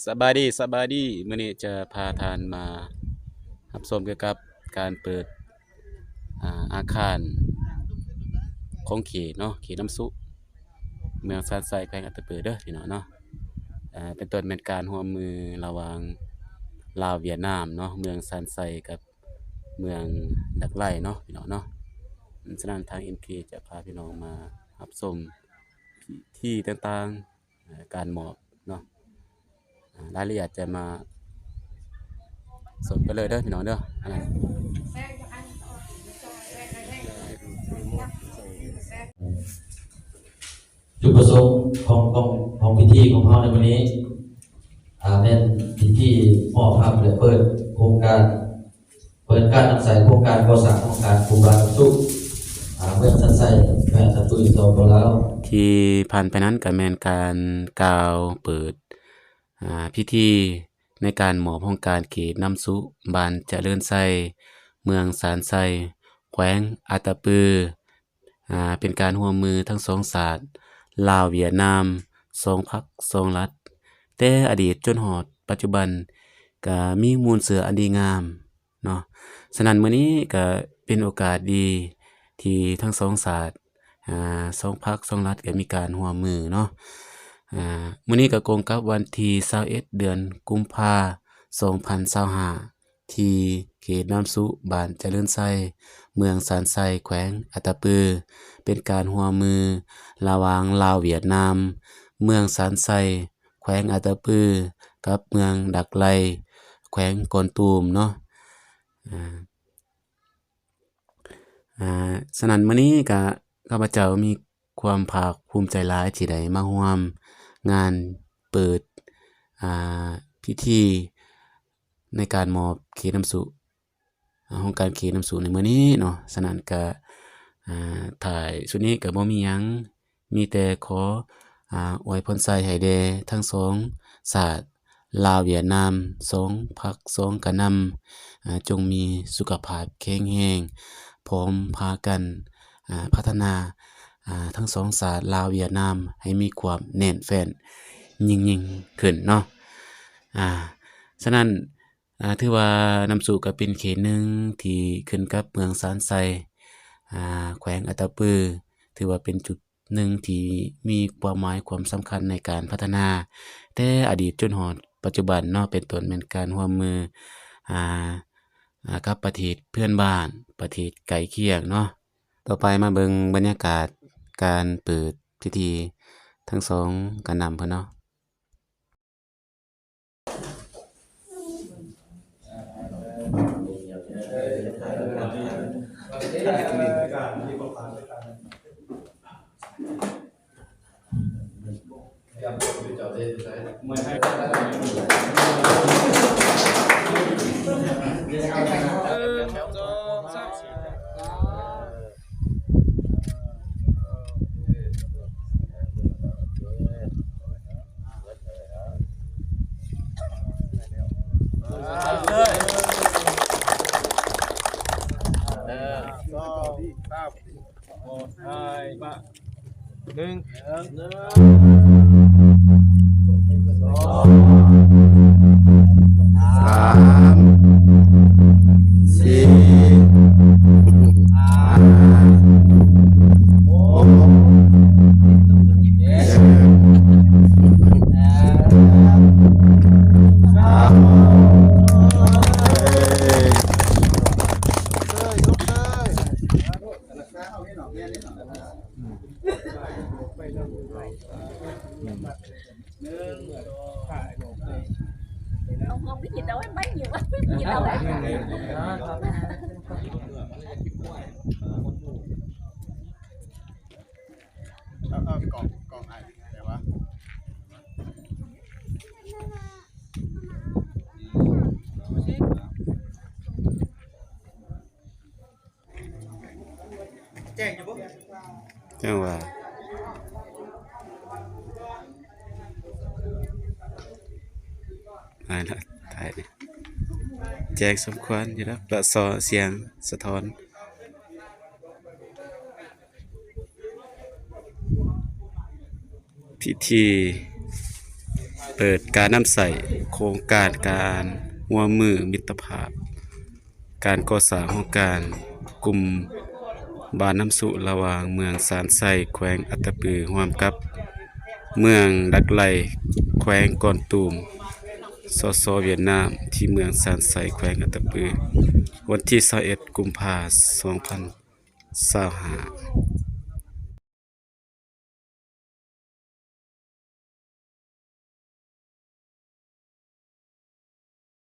ສະບາຍດີ ສະບາຍດີ. ມື້ນີ້ຈະພາທ່ານມາຮັບຊົມກ່ຽວກັບການເປີດ ອາ ອາຄານຂອງເຂດເນາະ ເຂດນ້ຳຊຸ ເມືອງຊານໄຊ ແຂວງອັດຕະປືເດີພີ່ນ້ອງເນາະ. ອາ ເປັນຕົ້ນແມ່ນການຮ່ວມມືລະຫວ່າງລາວຫວຽດນາມເນາະ ເມືອງຊານໄຊກັບເມືອງດັກໄລເນາະ ພີ່ນ້ອງເນາະ. ສະນັ້ນທາງເອັມເຄຈະພາພີ່ນ້ອງມາຮັບຊົມພິທີຕ່າງໆ ອາ ການມອບເນາະ ອາ ລາຍລະອຽດຈະມາຊົມກັນເລີຍເດີພີ່ນ້ອງເດີ. ອາ ຈຸດປະສົງຂອງ ຂອງ ຂອງພິທີຂອງເຮົາໃນມື້ນີ້ ອາ ແມ່ນພິທີມອບຮັບ ແລະ ເປີດໂຄງການ ເປີດການນຳໃຊ້ໂຄງການກໍ່ສ້າງໂຄງການປູບ້ານນ້ຳຊຸ ອາ ເມືອງຊານໄຊ ແຂວງອັດຕະປື ສປປ ລາວ. ທີ່ຜ່ານໄປນັ້ນກໍແມ່ນການກ່າວເປີດ ອາ ພິທີໃນການມອບໂຄງການເຂດນ້ຳຊຸ ບ້ານຈະເລີນໄຊ ເມືອງຊານໄຊ ແຂວງອັດຕະປື ອາ ເປັນການຮ່ວມມືທັງສອງຊາດ ລາວ-ຫວຽດນາມ ສອງພັກສອງລັດ ແຕ່ອະດີດຈົນຮອດປັດຈຸບັນ ກະມີມູນເຊື້ອອັນດີງາມເນາະ. ສະນັ້ນມື້ນີ້ກະເປັນໂອກາດດີທີ່ທັງສອງຊາດ ອາ ສອງພັກສອງລັດກະມີການຮ່ວມມືເນາະ. ອາ ມື້ນີ້ກະກົງກັບວັນທີຊາວເອັດ ເດືອນກຸມພາ ສອງພັນຊາວຫ້າ ທີ່ເຂດນ້ຳຊຸ ບ້ານຈະເລີນໄຊ ເມືອງຊານໄຊ ແຂວງອັດຕະປື ເປັນການຮ່ວມມືລະຫວ່າງລາວຫວຽດນາມ ເມືອງຊານໄຊ ແຂວງອັດຕະປື ກັບເມືອງດັກໄລ ແຂວງກອນຕູມເນາະ. ອາ ອາ ສະນັ້ນມື້ນີ້ກະຂ້າພະເຈົ້າມີຄວາມພາກພູມໃຈຫຼາຍທີ່ໄດ້ມາຮ່ວມງານເປີດ ອາ ພິທີ ໃນການມອບເຂດນ້ຳຊຸ ອາ ໂຄງການເຂດນ້ຳຊຸໃນມື້ນີ້ເນາະ. ສະນັ້ນກະ ອາ ທ້າຍສຸດນີ້ກະບໍ່ມີຫຍັງ ມີແຕ່ຂໍ ອາ ອວຍພອນໄຊໃຫ້ແດ່ທັງສອງຊາດ ລາວຫວຽດນາມ ສອງພັກສອງການນຳ ອາ ຈົ່ງມີສຸຂະພາບແຂງແຮງ ພ້ອມພາກັນ ອາ ພັດທະນາ ອາ ທັງສອງຊາດ ລາວຫວຽດນາມ ໃຫ້ມີຄວາມແໜ້ນແຟ້ນຍິ່ງໆຂຶ້ນເນາະ. ອາ ສະນັ້ນ ອາ ຖືວ່ານ້ຳຊຸກະເປັນເຂດໜຶ່ງທີ່ຂຶ້ນກັບເມືອງຊານໄຊ ອາ ແຂວງອັດຕະປື ຖືວ່າເປັນຈຸດໜຶ່ງທີ່ມີຄວາມໝາຍຄວາມສຳຄັນໃນການພັດທະນາ ແຕ່ອະດີດຈົນຮອດປັດຈຸບັນເນາະ ເປັນຕົ້ນແມ່ນການຮ່ວມມື ອາ ອາ ກັບປະເທດເພື່ອນບ້ານ ປະເທດໃກ້ຄຽງເນາະ. ຕໍ່ໄປມາເບິ່ງບັນຍາກາດການເປີດພິທີທັງສອງການນຳເພິ່ນເນາະ. ໜຶ່ງ ສອງ ສາມ ສີ່ ຫ້າ ຫົກ ເຈັດ ແປດ ເກົ້າ. ເອົາ ເອົາ ກອງ ກອງໄອແປວ່າ ແຈ້ງຢູ່ບໍ່? ຈັ່ງວ່າ ອາ ໄດ້ ແຈ້ງສົມຄວນຢູ່ດອກ ເລາະສໍ່ສຽງສະທ້ອນ. ພິທີ ເປີດການນຳໃຊ້ໂຄງການການຮ່ວມມືມິດຕະພາບ ການກໍ່ສ້າງໂຮງການກຸ່ມບ້ານນ້ຳຊຸ ລະຫວ່າງເມືອງຊານໄຊ ແຂວງອັດຕະປື ຮ່ວມກັບເມືອງດັກໄລ ແຂວງກອນຕູມ ສສ ຫວຽດນາມ ທີ່ເມືອງຊານໄຊ ແຂວງອັດຕະປື ວັນທີຊາວເອັດ ກຸມພາ ສອງພັນຊາວຫ້າ.